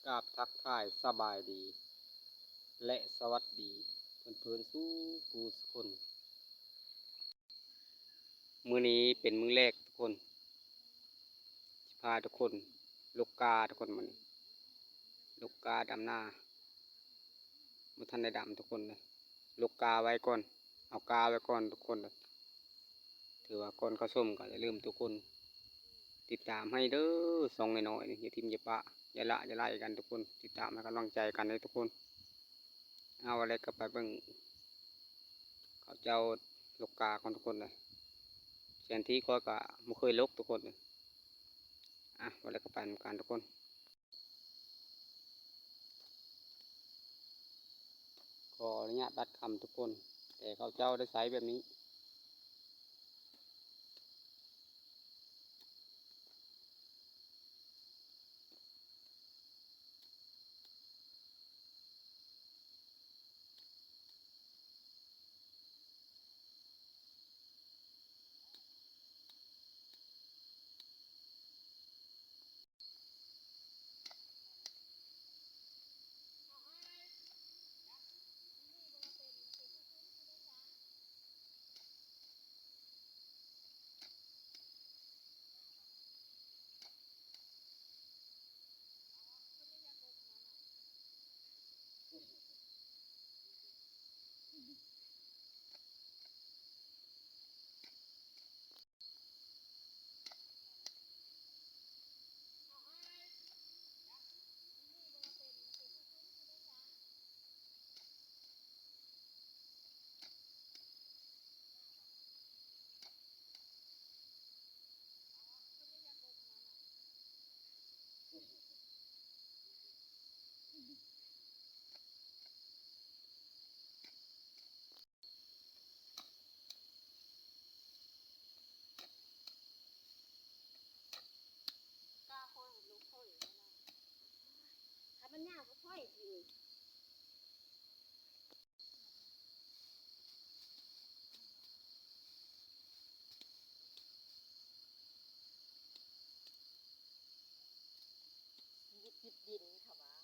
ກາບທັກທາຍສະບາຍດີ ແລະ ສະຫວັດດີເພື່ອນໆ ສູ່ຄູ່ສູ່ຄົນ. ມື້ນີ້ເປັນມື້ແລກທຸກຄົນ ຊິພາທຸກຄົນຫຼົກກ້າທຸກຄົນ. ມື້ນີ້ຫຼົກກ້າດຳນາ ບໍ່ທັນໄດ້ດຳທຸກຄົນເດີ. ຫຼົກກ້າໄວ້ກ່ອນ ເອົາກ້າໄວ້ກ່ອນທຸກຄົນເດີ. ຖືວ່າກ່ອນເຂົ້າຊົມກໍຢ່າລືມທຸກຄົນຕິດຕາມໃຫ້ເດີ ຊ່ອງນ້ອຍໆນີ້ ຢ່າຖິ້ມຢ່າປະ ຢ່າລະຢ່າໄລ່ກັນທຸກຄົນ ຕິດຕາມໃຫ້ກຳລັງໃຈກັນເດີທຸກຄົນ. ເອົາ ແລ້ວກໍໄປເບິ່ງເຂົາເຈົ້າຫຼົກກ້າກ່ອນທຸກຄົນເດີ. ແທນທີ່ຂ້ອຍກໍບໍ່ເຄີຍຫຼົກທຸກຄົນເດີ. ອ່ະ ວ່າແລ້ວກໍໄປນຳກັນທຸກຄົນ. ຂໍອະນຸຍາດຕັດຄຳທຸກຄົນ ແຕ່ເຂົາເຈົ້າໄດ້ໃຊ້ແບບນີ້. ຊີວິດຕິດດິນເຂົາວ່າ.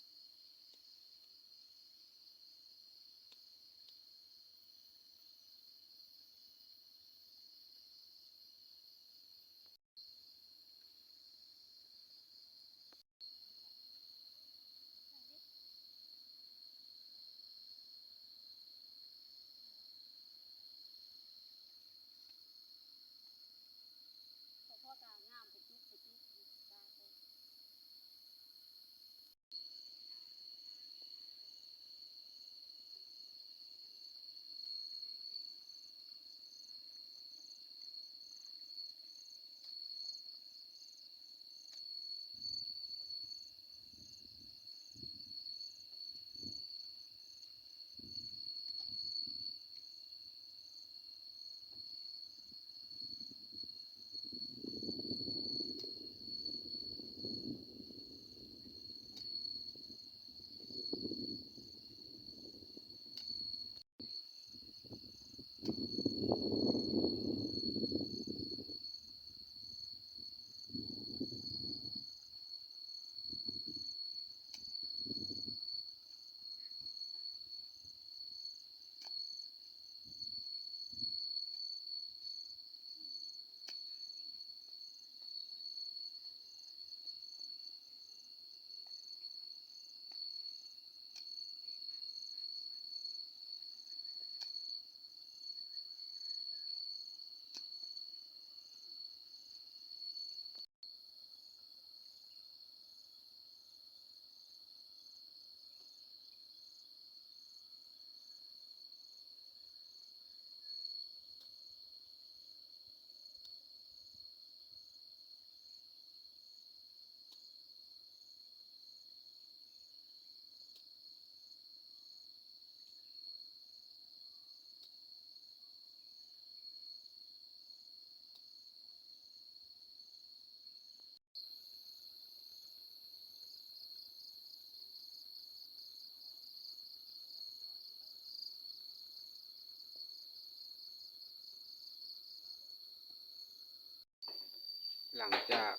ຫຼັງຈາກ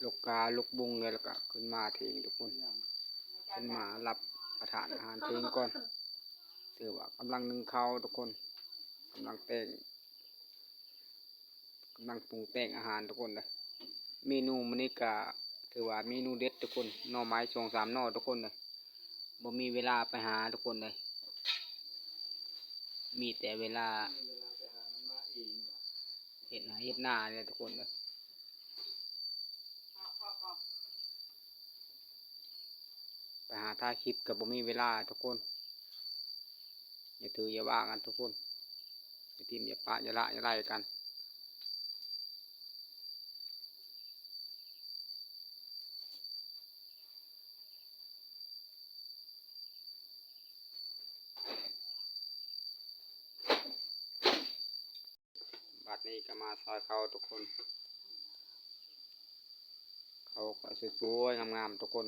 ລົກກາ ລົກບຸງ ແລ້ວກະຂຶ້ນມາເທິງທຸກຄົນ ຂຶ້ນມາຮັບປະທານອາຫານເທິງກ່ອນ. ຖືວ່າກຳລັງໜຶ້ງເຂົ້າທຸກຄົນ ກຳລັງແຕ່ງ ກຳລັງປຸງແຕ່ງອາຫານທຸກຄົນເດີ. ເມນູມື້ນີ້ກະຖືວ່າເມນູເດັດທຸກຄົນ ໜໍ່ໄມ້ສອງສາມໜໍ່ທຸກຄົນເດີ. ບໍ່ມີເວລາໄປຫາທຸກຄົນເດີ ມີແຕ່ເວລາເຮັດໄຮ່ເຮັດນານີ້ແຫຼະທຸກຄົນເດີ. ໄປຫາຖ່າຍຄລິບກໍບໍ່ມີເວລາທຸກຄົນ. ຢ່າຖືຢ່າວ່າກັນທຸກຄົນ ຢ່າຖິ້ມຢ່າປະ ຢ່າລະຢ່າໄລ່ກັນ. ບັດນີ້ກໍມາຊອຍເຂົ້າທຸກຄົນ ເຂົ້າກໍສວຍໆງາມໆທຸກຄົນ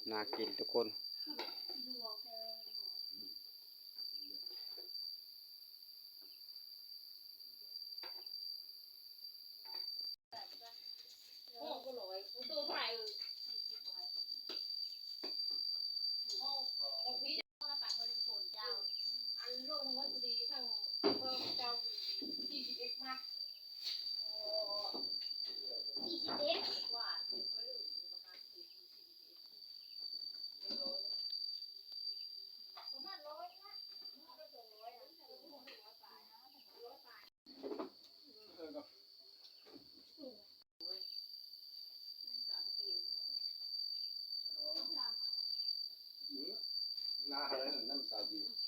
ໜ້າກິນທຸກຄົນ. ອັນລົງມາພໍດີທັງເຈົ້າສີ່ສິບເອັດມັດ ສີ່ສິບເອັດ ປະມານຮ້ອຍນະ ຮ້ອຍປາຍນະ ຮ້ອຍປາຍ.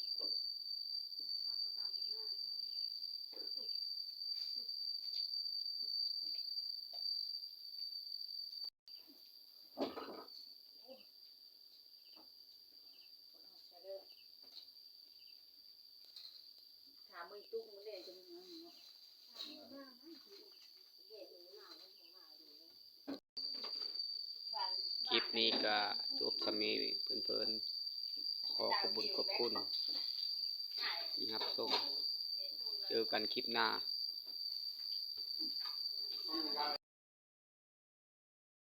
ຄລິບນີ້ກໍຈົບສ່ຳນີ້ເພິ່ນໆ ຂໍຂອບບຸນຂອບຄຸນທີ່ຮັບຊົມ ເຈີກັນຄລິບໜ້າ.